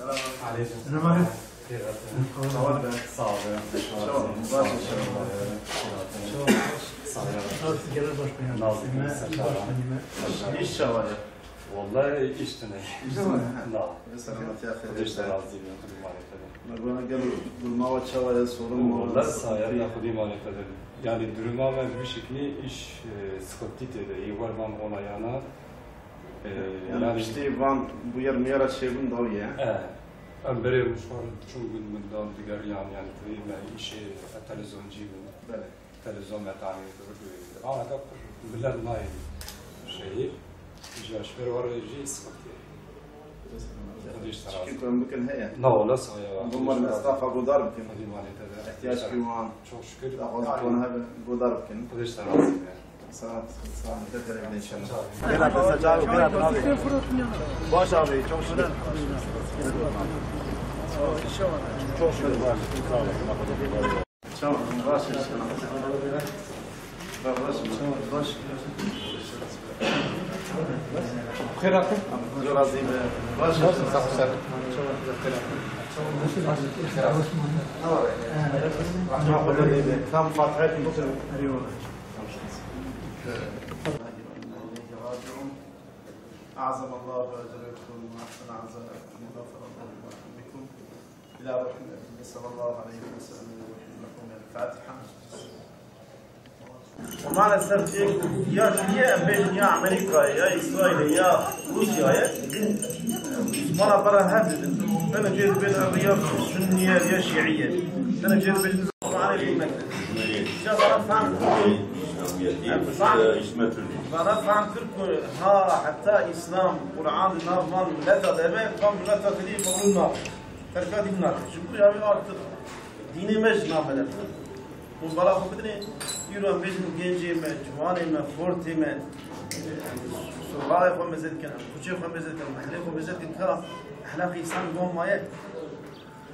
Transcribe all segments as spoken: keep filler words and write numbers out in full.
Aleyküm selam. Sağ olun. Sağ olun. Baş inşallah. Sağ olun. Nasılsın? Gene baş beyan. Nasılsın? Baş beyan. İş çawa ya? Vallahi iş tine. İş tine, ha. Na. Ve selamet ya, hayır. Xwedê ji te razî be, Xwedê malê te be. Merwana gel, gulmawa çawa ya, sorun mu? Vallahi sayende Xwedê malê te be. Yani duruma me bi şeklî iş, e, sıkıntı tê de, ê war van olayana. E, yani, yani piştî van bûyer miyara çêbûn dawî ye. E, em berê mişwar çûn bûn min dan digeriyan, yani tirî me işê televizyonci bûn. Belê. Televizyon me tamir kir, ama da millet nayê şeyi, ji ber were jî sıkıntı. Xwedê ji te razî. Çikî ku em bikin heye. Na, wala saya. Bû me li Mustafa godar bikin. Xwedê malê te de. İhtiyaç ki wan. Çok şükür. Daxwaz kon hebe godar bikin. Xwedê ji te razî be. Sağ ol, sağ ol. Teşekkür ederim inşallah. Baş abi, çok şükür. Çok şükür, baş. Sağ ol. Tamam, baş inşallah. Baş, baş. Xêr hatin. Zor azîm. Baş. Baş, sağ ol, sağ ol. Rahman Xwedê lê be. Tam Fatiha ettim. Eyvallah. أعظم الله أجركم وأحسن عزاءكم وغفر الله لكم. إلى روح النبي صلى الله عليه وسلم وروح المرحوم. الفاتحة. Maalesef ya şûniyê em bêjin ya Amerîkayê, ya Îsraîlê, ya Rûsyayê, Osmana bera hev didin. Tenê cê dibên ev ya Sunniye, ya Şiiye. Tenê cê dibên Kur'anê bilmek. Ya bana fehm kir ku, bana fehm kir ku ha heta Îslam, Kur'an di nav van mileta de be, van mileta dilî qebûl nabe. Terka dîn nake. Ji bo ya wî artık dînê me ji nav me derket. Hûn bala xwe bidinê, îro em bêjin gencê me, ciwanê me, xortê me, em soxarê xwe mezin dikin, em kuçê xwe mezin dikin, mehlê xwe mezin dikin, ka ehlaqê însan wan maye,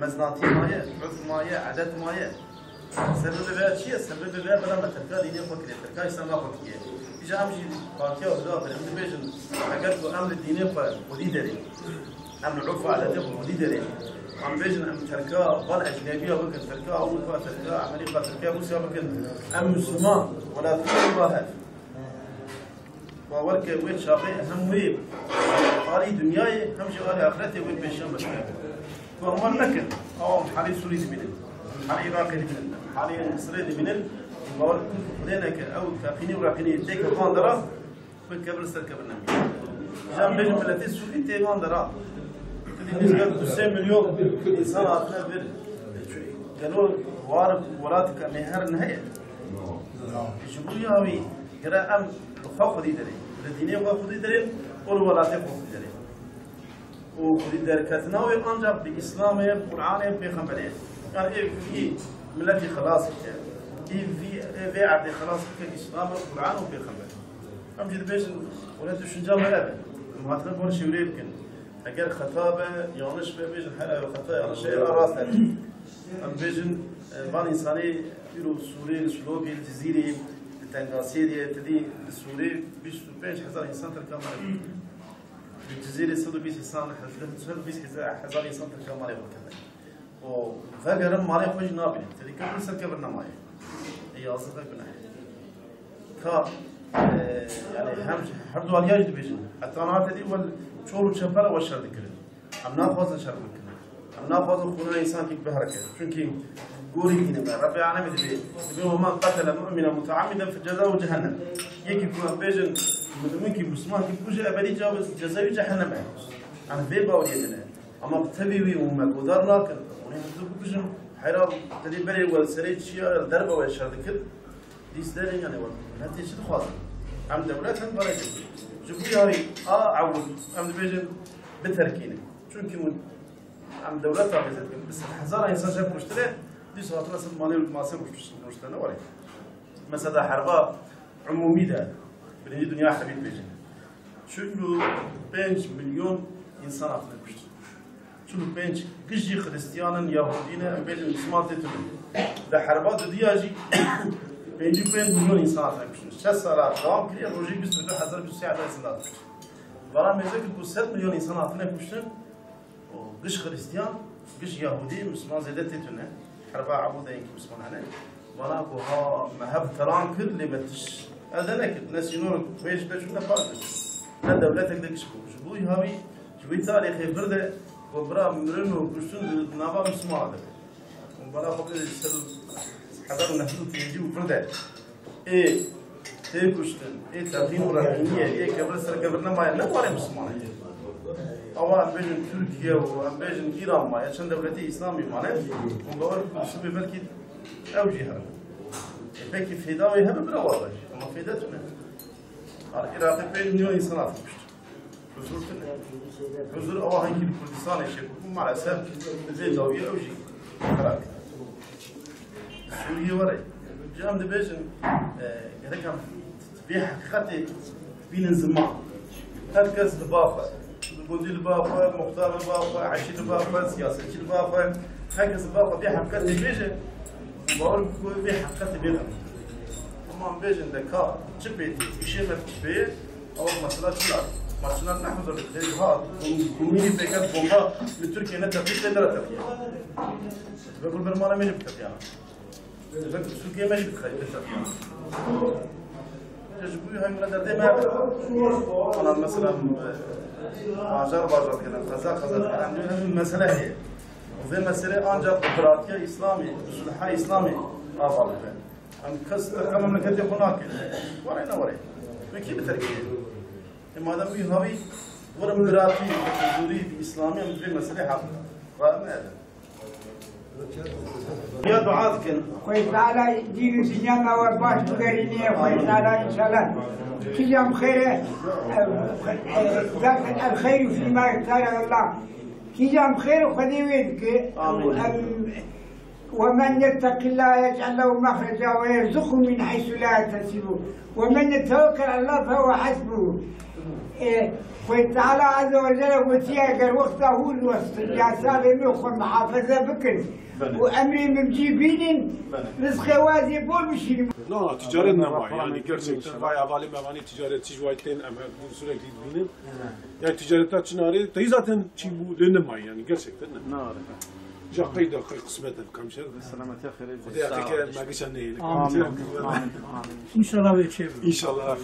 mezinatî maye, urf maye, edet maye. Sebebê vê çi ye? Sebebê vê bila me terka dînê xwe kiriye, terka Îslama xwe kiriye. Îja em jî Fatiha û dua bikin, em dibêjin, eger ku em li dînê xwe xwedî derê, em li urf û adetê xwe xwedî derê. Em bêjin, em terka van ecnebiya bikin, terka Ewropa, terka Amerîka, terka Rûsya bikin. Em Misliman, welatî Ewropa hev. Bawer ke wê çaxê hem wê alî dinyayê hem jî alî axretê wê pêşiya me dike. Ku em wan nekin, ew em halê Sûrî dibînin, halê Iraqê dibînin, halê Misirê dibînin, bawer ku Xwedê neke, ew teqînî û reqînî têke van dera, wê kevir ser kevir nemîne. Ji em bêjin miletê Sûrî tê van dera. Dilî nêzîka du sê milyon însan hatine vir. Gelo war welatika mêherin heye. Ji bo ya wî gere em li xwe xwedî derê, li dînê xwe xwedî derê û li welatê xwe xwedî derê. Û xwedî derketina wê ancak bi Îslamê, Qur'anê, Pêxemberê ye. Yani ê vî miletî xelas bike. Ê vî, ê vê erdê xelas bike Îslam, Qur'an û Pêxember. Em jî dibêjin, wele düşünca me ev e. Em hatine bar şêwrê bikin. Eger xeta be, yanlış be, bêjin, here xeta, yanlış e, rast e. Em bêjin, e, van însanê îro Sûrê, li Şilokê, li Cizîrê, li Tengasêrê, tidî li Sûrê bîst û pênc hezar însan terka malê xwe kir. Li Cizîrê sed û bîst însan, sed û bîst hezar însan terka malê xwe kir. Û vegerin malê xwe jî nabînin. Tedî kevir ser kevir nemaye. Ê yazî ve guneh. Ka, e, yani hem her du aliya jî dibêjin. Heta niha tedî wel çor û çepera we şer dikirin. Em naxwazin şer bikin. Em naxwazin xûna însankî biherike. Çunkî gorî dînê me, Rebbê alemê dibê, dibê, "Ve men qetele mu'minen muteammiden fe cezauhu cehennem." Yekî ku em bêjin, mizminkî, mislimankî bikuje, ebedî ceza wî cehennem e. Em vê baweriyê dine. Ama bi tevî wî û me godar nakin. Hûn ê hevdu bikujin. Heyra tedî berê we serê çiya li derve we şer dikir. Dîs derê yanê we. Miletê çi dixwazin? Em dewlet in, berê. Ji bo ya wî a ewil em dibêjin biterkînin. Çunkî hûn em dewleta mêze dikin. Bi sed hezara însan jê kuştine, dîs hatine ser malê û masê kuştine, kuştine were. Mesela herba umûmî de, birinci Dünya Harbi dibêjin. Çil û pênc milyon însan hatine kuştin. Çil û pênc gişt jî Xristiyan in, Yahudî ne, em bêjin Misliman tê tune. Di herba dudiya jî pêncî û pênc milyon însan hatine kuştin. Şeş sala dewam kiriye, rojî bîst û du hezar, bîst û sê hezar însan hatine kuştin. Vana mêze kir ku sed milyon însan hatine kuştin. Û Giş Xristiyan, giş Yahûdî, Misliman zêde tê tune. Herba Ebû de yekî Misliman hene. Bana ku ha me hev telan kir, lê me tiş elde nekir. Ne sînor pêş de çû, ne paş de çû. Ne dewletek de giş bû. Ji bo havî, ji wî tarîxê vir de ku bira mirin û kuştin di nava Misliman de. Û bana xwe bê ser hezar û neh sed û pêncî û vir de. Ê tê kuştin, ê tevhîn û rehîniyê, ê kevir ser kevir nemaye, ne warê Mislimanê. Awa em bêjin Tirkiye û em bêjin Îran maye, çend dewletê Îslamî mane, hûn bawer bikin, sibê belkî ew jî hebin. Ê pekî fêda wê hebe bira wada jî, ama fêde tune. Ar Iraqê pênc milyon însan hat kuştin. Huzur tune. Huzur ew hangî li Kurdistanê çêbû, maalesef bi vê dawiyê ew jî xera kir. Sûriyê were. Ji em dibêjin, e, gerek em vê heqîqetê bînin ziman. Her kes li ba xwe, li gundî li ba xwe, muxtar li ba xwe, eşîr li ba xwe, siyasetçî li ba xwe, her kes li ba xwe vê heqîqetê bêje, bawer bike ku vê heqîqetê bê xeber. Ama em bêjin de ka çi pê tê, îşê me pê ye, ew mesela çi ye? Ma çinak ne huzur dikê, ha, komînî pêket bomba li Tirkiye ne teqî, ne teqî. Ve gul bermana mêrê biteqiya. Ve Tirkiye me jî biteqiya. Ji bo hemî derdê me, ana mesela, e, ajar bajar kirin, qeza qeza kirin, em dibêjin mesele heye. Vê meselê ancak bi biratiya Îslamî, bi sulha Îslamî ava bibe. Em kes terka memleketê xwe nake. Were ne were. Wê kî bi terkê ye? E, madem wî havî, werin biratî, bi huzurî, bi Îslamî em vê meselê hal bikin. Raye me ev e. Ya dua dikin. Xwedê Teala dîn û dinya me we baş bigerîne, Xwedê Teala înşallah. Kîjan bi xêr e, e, e, zaten el xeyru fîma îxtare Allah. Kîjan bi xêr e, Xwedê wê dike. Amîn. Em, ومن يتق الله يجعل له مخرجا ويرزقه من حيث لا يحتسب ومن يتوكل على الله فهو حسبه. Ê, Xwedê Teala Azze ve Celle gotiye, eger wexta hûn west ya salê min xwe muhafaza bikin Belê. û emrê min bi cî bînin, Belê. rizqê we zê bol bişînin. Na, na, ticaret nema. Yani gerçekten vay, hevalê me vanê ticaretçi ji vay tên em her gün sürekli dibînin. Yani ticareta çinarê, teyî zaten çî bû, lê nema yani gerçekten nema. Na, harika. Ja qeyda qey qismet e, kamşer. Selametiya xêrê. Xwedê ya teke me gişa neyê. Amin. Amin. Amin. Amin. İnşallah ve çevir. İnşallah.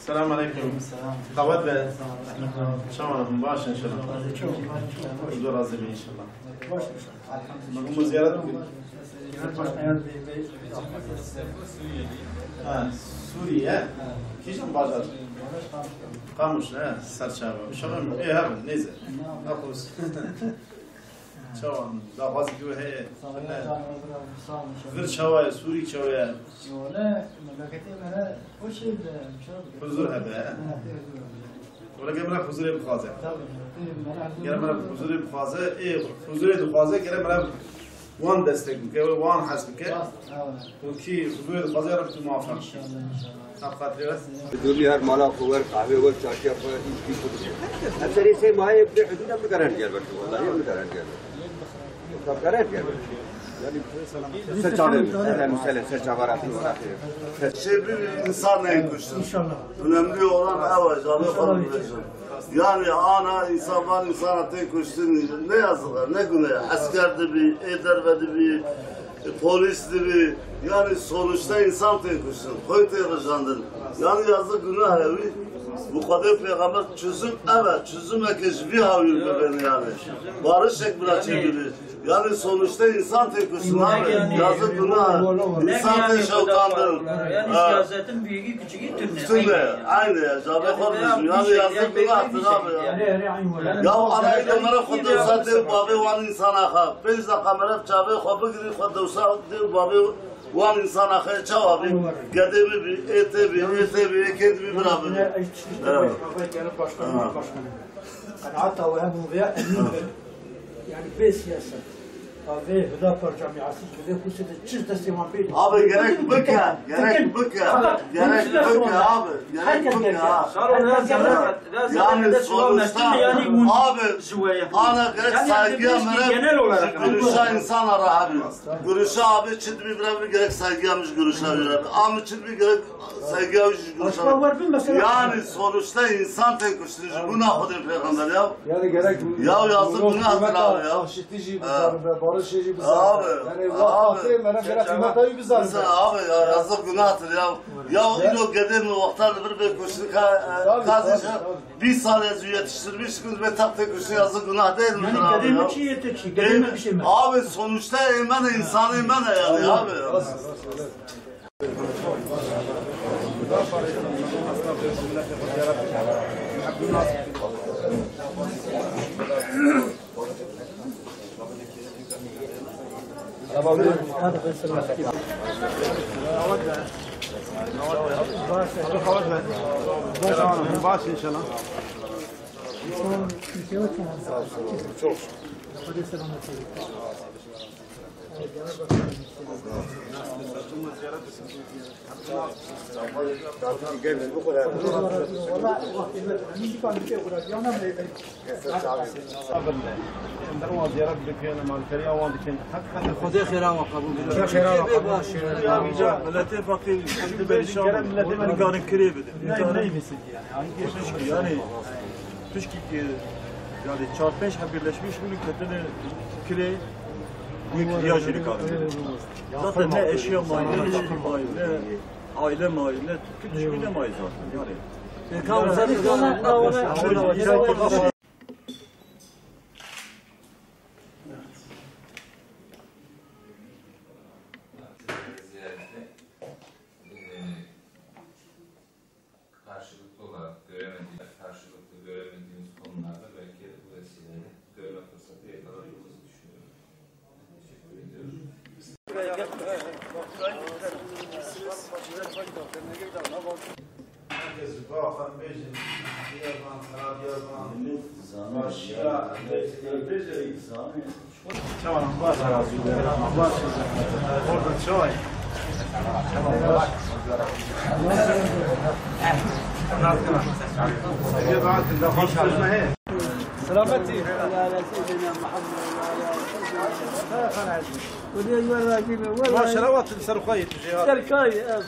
Selamun aleyküm. Selam. Davet ve. Sağ olun. Çawa hûn baş inşallah. Çok. Huzur razı be inşallah. Baş inşallah. Elhamdülillah. Hûn ziyaret bikin. Ha, Suriye. Kîjan bajar? Qamiş, he, Serçava. Uşaxê min, ê, hev in, neyse. Nexus. Çawa, daxwazekî we heye? Vir çawa ye, Sûrî çawa ye? Huzur hebe, he? Wele gel mera huzurê bixwaze. Gel mera huzurê bixwaze, ê huzurê dixwaze, gel mera wan destek bike, wan hez bike. Û kî huzurê dixwaze, ya Reb tu muwafeq. Ev xatirê we. Dûrî her mala xwe wer, qehwê wer, çarşiya xwe, îş bî xwe bike. Ev serê sê mahê bi hudûda min gerend gel belkî, wellahî min gerend gel belkî. Tam gerend gel belkî. Yani ser çavê min, ser çavê min, ser çavê min. Şey bir insan neyin kuşsun. İnşallah. Önemli olan ev, canı falan bilecek. Yani ana insan var, insana tek kuşsun. Ne yazık, ne günah. Esker de bir, ê derve de bir, e, polis de bir. Yani sonuçta insan tek kuşsun. Koy tek rıcandın. Yani yazık günah evi. Bu kadar peygamber çözüm, evet, çözüm herkes bir havil bibin yani. Barış ek bırak çevirir. Yani sonuçta insan tek kuşsun abi. Yazık günah. İnsan tek şevkandın. Yani siyasetin büyüğü küçüğü tüm ne? Tüm ne? Aynı ya. Cabe kardeşim. Yani yazık günahtır abi ya. Ya anayı da mera xwe dewsa dê û bavê wan insan axa. Pênc deqa mera çavê xwe bigirî, xwe dewsa dê û bavê wan insan axa çawa bî? Gedê bibî, ê tê bî, ê tê bî, ê kê dibî bira bibî. Qenaeta we hebû vê yani bê siyaset. Vê Hudapar Camiası, vê Xusê de çi destê wan pê. Abi, gerek bike, gerek bike, gerek bike abi, gerek bike ha. Yani sonuçta abi, ana gerek saygıya meren, görüşe insana rahat. Görüşe abi, çi bir bir gerek saygıya mı görüşe bir abi. Abi, çi bir gerek saygıya görüşe. Yani sonuçta insan tek kuşturucu. Bu ne kadar peygamber ya? Yani gerek. Ya yazık, günah abi ya. Aşitî jî bizanbe, barışê jî bizanbe. Abi, yani abi. Wexta pê meren gerek qîmeta wî bizanbe. Abi ya, yazık günahtır ya. Ya ilo gedê mi wexta li bir bê kuştik ha, kazî bir saniye yetiştirmiş, kız ve tak tek kuştik yazık günah değil mi? Yani gedê mi çi yete çi, gedê mi bir şey mi? Abi sonuçta êmene, insan êmene yani abi. Baş inşallah. Çok. Xwedê xêra wan qebûl bike. Xêra wan qebûl bike. Miletê feqîr, miletê me nikarin kirê bidin. Neymesin yani. Yani pişkî ki yani çar pênc heb birleşmiş bûn, ketine kirê, wî kiriya jî nikarin bidin. Zaten ne eşya mayî, ne çiqî mayî, ne aile mayî, ne tu tişkî ne mayî zaten. Yani. Ziyarete, e, karşılıklı olarak göremediğimiz, karşılıklı göremediğimiz konularda belki bu vesileyle görme fırsatı yakaladığımızı düşünüyorum. Teşekkür ediyorum. Herkes bakan bejin, diyaban, karabiyaban, başya, bejin. Tamam, baş. Baş. Orada çay. Tamam, baş. Selametî. Maşallah, ser xwe yetişiyor. Serkay, evet.